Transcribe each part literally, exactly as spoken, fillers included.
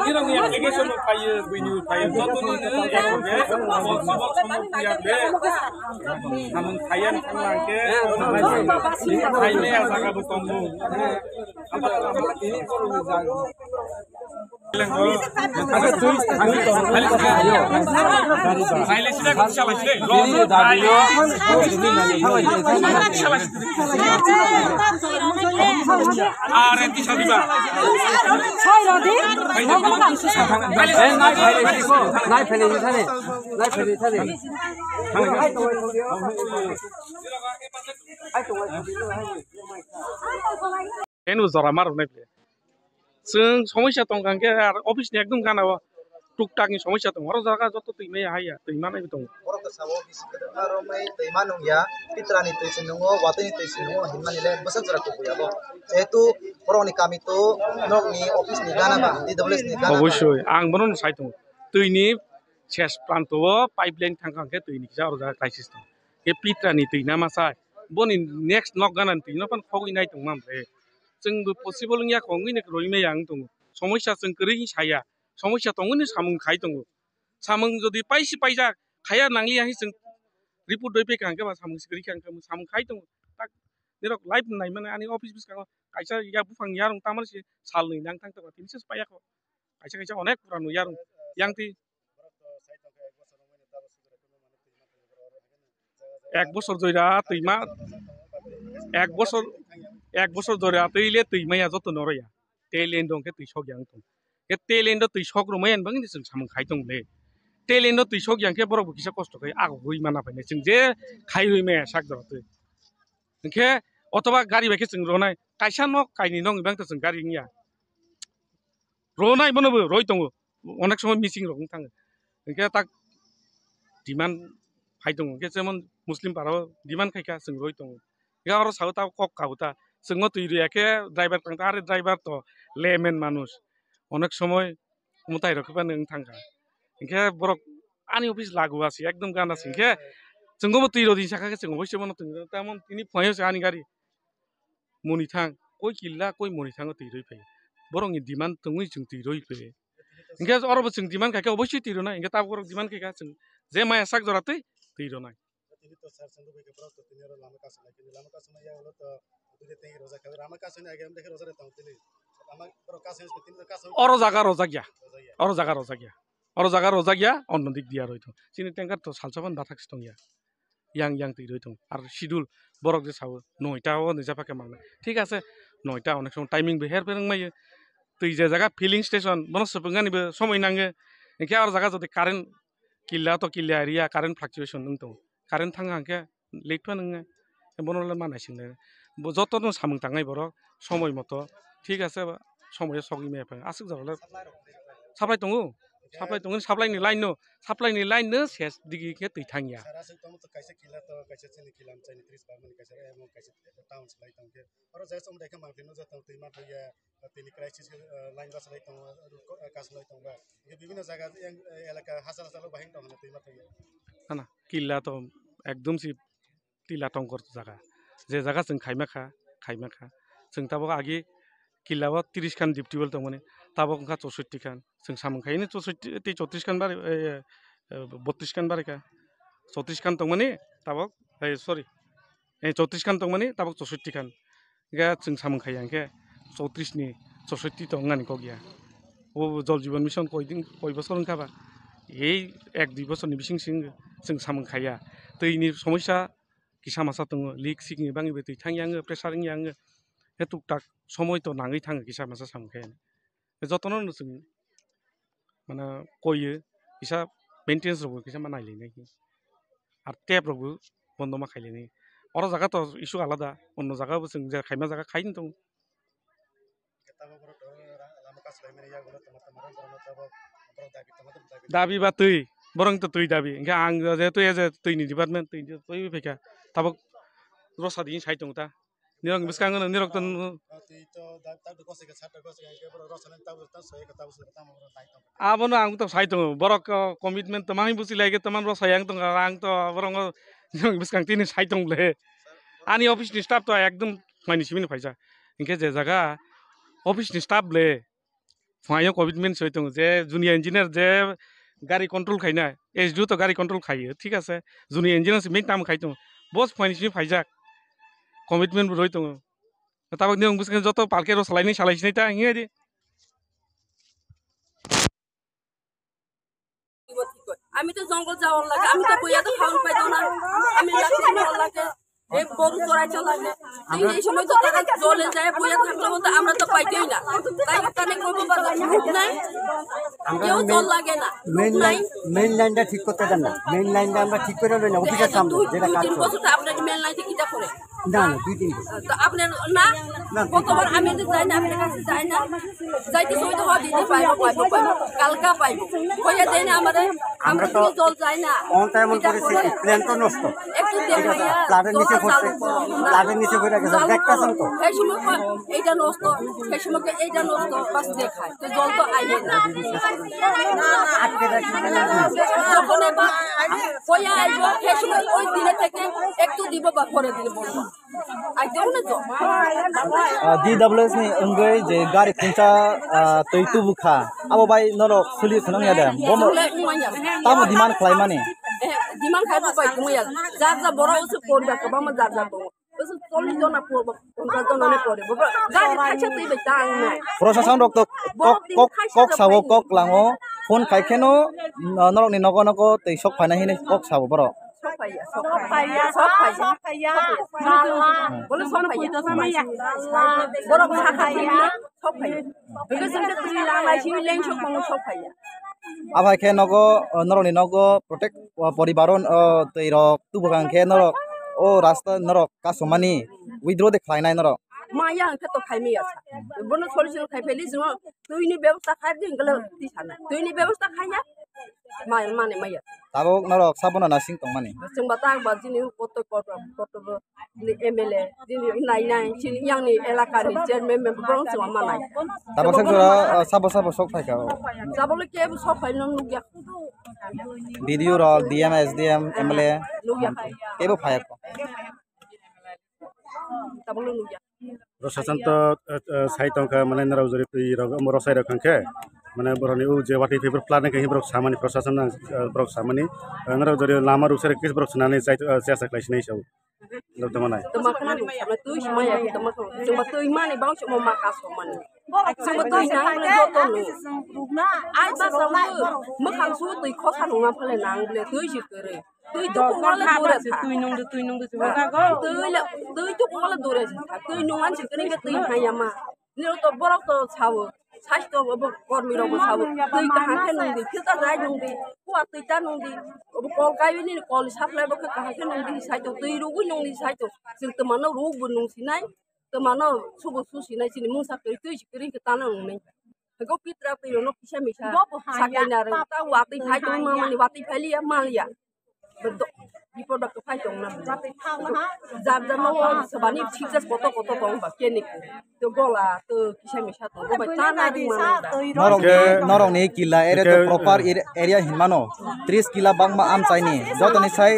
Nirok ni application rok phaiyo, buini phaiyo, joto no nung ya be, box box samung ya be, samung phaiya ni thang lang khe, phai me ya jaga bo tongo. Eno jora ma rwnai ble. Chwng somosya tong kha hwnkhe ar office ni ekdum gana o tuktak ni somosya tongo. Oro jaga joto twi maya haiya, twi manai bo tongo. Borok khe sao bisi kwdwkma romwi twi ma nungya, pitrani twi se nungo, watwi ni twi se nungo hinmani le bwswk jora kubuya bo. Jehetu borokni kami to nokni office ni gana ba, D W S ni gana ba. Obosoi, ang bono no sai tongo. Twi ni ses pranto o pipeline thang kha hwnkhe twi ni kisa oro jaga crisis tongo. Khe pitrani twi na ma sai. Boni next nok gana ni twi no phano khogwi nai tongma bre. Chwng bo possible wngya kho wngwi no kwrwi maya wng tongo. Somosya chwng kwrwi saya. Somosya tongwi no samung khai tongo. Samung jodi paisi paijak, khaya nangliya hai chwng report doi peka hwnkhe ba samung se kwrwi kha hwnkhe samung khai tongo. Tak nirok live nai mani ani office bwskango kaisa ya buphang yarung tamani se sal nwi nang thang tongo tini se paiya kho. Kaisa kaisa onek pura nwi yarung yang twi. Ek bosor joira twi ma, ek bosor, ek bosor joira twi le twi maya joto noro ya. Talent dong khe twi sok yang tong. Khe talent do twi sok rwmaya bangni chwng samung khai tong le. Talent do twi sok yang khe borok bo kisa kosto khai ago hui mana phainai chwng je khai hui maya sak jora twi. Hinkhe otoba gari bai khe chwng ronai kaisa nok kainwi nok bang to chwng gari wngya. Ronai bono bo roi tongo. Onek somoi missing rok wng thango. Hinkhe tak demand phai tongo. Hinkhe jemon Muslim para o demand khai kha chwng roi tongo. Hinkhe oro sao ta kok kabo ta. Chwngno twi rwya khe driver tang ta, are driver to layman manush. Onek somoi mwtai rok khe phano wng thang kha. Hinkhe borok ani office lagu asi ekdom gana si hinkhe chwngno bo twi rodi sakha khe chwng oboise bono twi rodi. Tamon tini phunaio se ani gari. Moni thang, koi killa, koi moni thango twi roi phai. Borokni demand tongwi chwng twi roi phai. Hinkhe oro bo chwng demand khaikhe oboisoi twi rwnai. Hinkhe tabuk borok demand khaikha chwng je maya sak jora twi, twi rwnai. Tini to sir chwng bai khe borok to tini oro lama kasonai khe lama kasonai ya ulo to dure tei rojak kha lama kasonai age amde khe rojak tong tini. Lama borok kasonai tini to kasonai. Oro jaga rojak ya. Rojak ya. Oro jaga rojak ya. Oro jaga rojak ya, onno dik diya roi thung. Chini tanker to salsa ban bathak si tong ya. Yang yang twi roi thung. Ar schedule borok je sao noita o ni japa khe mangnai. Thik ase, noita onek somoi timing bo her phereng mai. Twi je jaga filling station, bono swpwngani bo somoi nango. Hinkhe aro jaga jodi current killa to killa area, current fluctuation wng tongo. Current thang hang khe late phano wngnai. Bono le ma naisingnai. Bo joto no samung tangnai borok somoi moto. Thik ase, somoi o sogwi maya phai. Aswk jora le supply tongo. Supply tongo, supply ni line no, supply ni line no ses digi khe twi thang ya. Sara se tong to kaisa kila to kaisa chini kila mchai ni tris bar mani kaisa emo kaisa town slai tong khe. Oro jai som dai khe mangphi no jotong twi ma thang ya. Tini crisis, eh, line bus lai tongo, road ko-, eh, kas lai tongo. Ye bibhinno jaga yang, eh, elaka hasal hasal bahing tong na twi ma thang ya. Hana kila to ekdom si tila tongkor jaga. Je jaga chwng khaima kha, khaima kha. Chwng tabuk agi killa o tris khan deep tubewell tongmani, tabuk wngkha chousotti khan. Chwng samung khaini chousotti tei chotris khan bari, eh, eh, botris khan bari kha. Chotris khan tongmani tabuk, eh, sorry, eh, chotris khan tongmani tabuk chousotti khan. Hinkhe chwng samung khaiya hinkhe chotris ni chousotti tongmani kok ya. O Jal Jeevan Mission koi din, koi bosor wngkha ba? Ei ek dui bosor ni bising sing chwng samung khaiya. Twi ni somosya kisa masa tongo, leak sik ni bagwi bai twi thang yang, pressure wng yang, he tuk tak somoi to nangwi thango kisa masa samung khe. Jotono no chwng mane koiyo kisa maintenance rok bo kisa ma nailainai. Ar tap rok bo bondo ma khailainai. Oro jaga to issue alada, onno jaga bo chwng je khaima jaga khai tongo. Dabi ba twi. Borok to twi dabi. Hingke ang jehetu as a twi ni department, twi ni twi phaikha. Tabok rosa di sai tongo ta. Nirok bwskango no, nirok to. Abono ang to sai tongo. Borok, uh, commitment to mangni busi lai ke to man rosa yang tongo. Ang to borok no nirok bwskang tini sai tong le. Ani office ni staff to ekdom phaini simi ni phaisa. Hingke je jaga office ni staff le. Phaio commitment soi tongo je junior engineer je gari control khaina, S D O to gari control khaio, thik ase, junior engineer se main tam khai tongo, boss phaini simi phaijak, commitment bo roi tongo, tabok ni wng bwskango joto palke rw salai ni salai sinai ta hinwi di. আমি তো জঙ্গল যাওয়ার লাগে, আমি তো বইয়া তো খাওয়ার পাইতো না, আমি লাকড়ি নেওয়ার লাগে, এক গরু চড়াইতে লাগে। এই, এই সময় তো তারা জলে যায়, বইয়া থাকলে মতো আমরা তো পাইতেই না। তাই ওখানে করবো বা লোক নাই, আমরা কেউ মেইন, জল লাগে না, লোক মেইন নাই। লাইন, মেইন লাইনটা ঠিক করতে দেন না। মেইন লাইনটা আমরা ঠিক করে লই না, এই অফিসের সামনে দুই, যেটা দুই কাজ তিন করে। বছর তো আপনার মেইন লাইনটা কিটা করে? না, না, দুই তিন বছর। তো আপনার না, না, দুই তিন কতবার বছর। আমি তো যাই না, আপনার কাছে যাই না। যাইতে সময় তো হয়, দিতে পাইবো, পাইবো, পাইবো। কালকা পাইবো। হইয়া দেয় না আমাদের, আমরা আমরা তো তো জল যায় না। অন টাইম অন এটা করেছি, করে প্ল্যান তো নষ্ট। একটু দেখাইয়া ফ্লাডের নিচে জলটা পড়ছে, চালু করো। ফ্লাডের নিচে পড়ে গেছে, জল দেখতেছেন তো। সেই সময় কয়, এইটা নষ্ট, সেই সময় কয়, এইটা নষ্ট, বাস দেখায়। তো জল তো আইবে না। আটকে রাখি। যখন এবার হইয়া আইবো, সেই সময় ওই দিনে থেকে একটু দিব বা পরে দিলে বলবো। Ah, D W S ni wngwi je gari khungsa, ah, twi tubu kha, abo bai norok suli khwnang ya de? Bomo tamo demand khlai mani? Demand khai bo bai tongya. Jar jar borok se por ba kwbangma jar jar tongo. Bwswk chollish jona por ba ponchash jona ni pore. Bo gari thaisa twi bai ta ang nai. Prosason rok to kok, kok, kok sao, kok lango, phone khai kheno, norok ni nogo nogo twi sok phaina hinwi kok sao borok. Sok phaiya, sok phaiya, sok phaiya. Bole sok phaiya. Borok sakha thangma sok phaiya. Bwswk khe twi langnai simi leng sok mano sok phaiya. Abai khe nogo, o, norokni nogo protect, o, poribaro, o, twi rok tubu kha hwnkhe norok o rasta norok kasumani withdraw de khlainai norok. Maya hwnkhe to khaimaya sa. Bono solution khai pheli sino. Twini bebosta khai di hwnkhe twi sana. Twini bebosta khaiya. Mai mane maya. Tabuk norok sabono nasing tongmani. Chwng ba tak ba jini koto koto koto bo ni M L A jini nai nai chini yang ni elaka ni chairman member borok chwng ma nai. Tabuk sak jora, ah, sabo sabo sok phai ka. Sabo le ke sok phai nang nugya. B D O rok, D M, S D M, M L A. Nugya. Kebo phai ko. Tabuk le nugya. Prosason to, eh, eh, sai tongkha, mane, norok jori twi rok, omo rosai rok hwnkhe, mane, borokni o je watwi phaiphuru plan khe borok samani prosason, eh, borok samani, eh, norok jori lama ruksa rok kis borok swnani chai, eh, chesa khlai sinai sao. Norok tongma nai. Tongma khna ruksa twi sima ya, tongma khna. Chwngba twi mani bang chwngma ma kaso mani. Chwngba twi nang le joto no. Ai ba sa mwkhang su twi khosa nungma phale nang le twi si kwrwi. Twi tuku male dure tha. Twi nung de, twi nung de, twi hojago. Twi le, twi tuku male dure tha. Twi nung an sikring ke twi haya ma. Niro to borok to sawo. Saisto bo kormi rok bo sawo. Twi kaham khe nung di, filter dai nung di. Kuwa twi ta nung di. Obo kol kai ni kol supply bo khe kaham khe nung di saito. Twi rugwi nung di saito. Chwng twmano rug bo nung sinai. Twmano subo su sinai chini mungsa twi twi sikring ke tana nung nai. Go pitra twi no kisa misa. Sakai na rung ta watwi phai tong ma mani watwi phai liya ma liya. Bipor da kwphai tongna. Jar jar no sabani sijak koto koto tong ba keni. To gola to kisa misa tong ba ta na ri mano. Norok ni, norok ni kila area to proper area hinmano. Tris kila bangma amchaini. Jotoni sai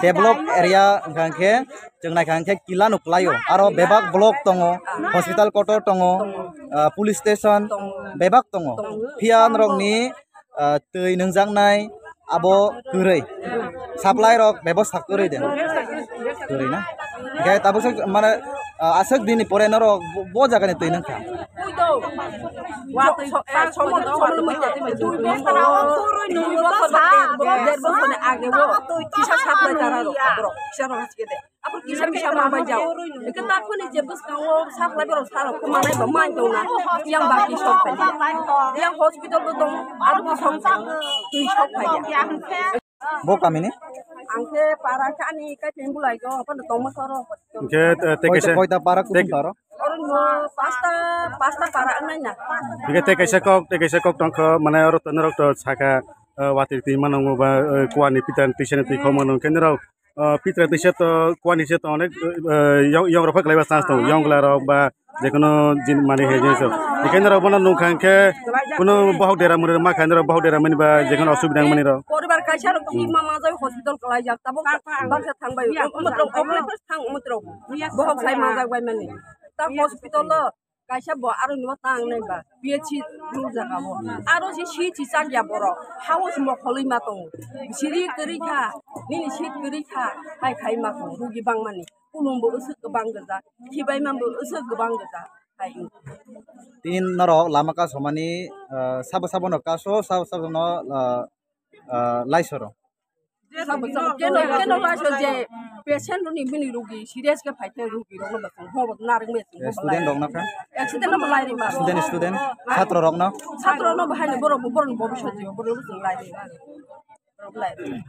develop area hwnkha khe chwng naikha khe kila no kwlaio. Aro bebak block tongo, hospital kotor tongo, ah, police station bebak tongo. Phiya norok ni ah, twi nungjaknai abo kwrwi. Supply rok bebosta kwrwi de. Kwrwi na? Hingke tabuk se mane, ah, aswk dini pore norok bo, bo jaga ni twi nungkha. Abo kisa kisa ma bai jao. Hingke takhoni je bwskango saklai borok salok khe manai bo mai tongna. Yang baki sok phai. Yang hospital bo tong, aro bo sok phai. Twi sok phai. Bo kamini? Ang khe para khe ani kaitor bulai go, obo tongma koro. Hingke, eh, te Koita, kaisa, koita para te kutung taro? Oro no pasta, pasta para nai na. Hingke te kaisa kok, te kaisa kok tongkho, mane oro to norok to saka, ah, watwi twi mano ba, ah, kuani pitra twi sene twi kho mano. Khe norok, ah, pitra twi se to kuani se to onek, ah, yong, yong rok phai kwlaiba chance tongo. Yong gla rok ba jekono jin mani hai jin so. Ikai norok bono nung kha khe kuno bohok dera mani ma kha norok bohok dera mani ba jekono osubida mani rok. Poribar kaisa rok hi ma ma jai hospital kwlai jak tabok baksa thang bai. Umut rok operation thang umut rok. Bohok sai ma jak bai mani. Ta hospital lo kaisa bo aro nima tang nai ba, P H C rul jaga bo. Aro si si chi chak ya borok. Hao si mokholwi ma tongo. Siri kwrwi kha, nini seat kwrwi kha, hai khai ma tongo. Rugi bangmani. Kulum bo usuk kwbang gwja, khibai man bo usuk kwbang gwja. Hai. Tin norok lama kasomani, ah, sabo sabo no kaso, sabo sabo no, ah, ah, laisoro. Sabo sabo keno, keno laiso je patient roni bini rugi serious khe phai khe rugi rok no basong hobo narwk me song. Student rok no kha? Accident no lai ri ma. Student, student, satro rok no? Satro no bahai ni borok, borok ni bobiswt je borok no lai ri. Borok lai ri.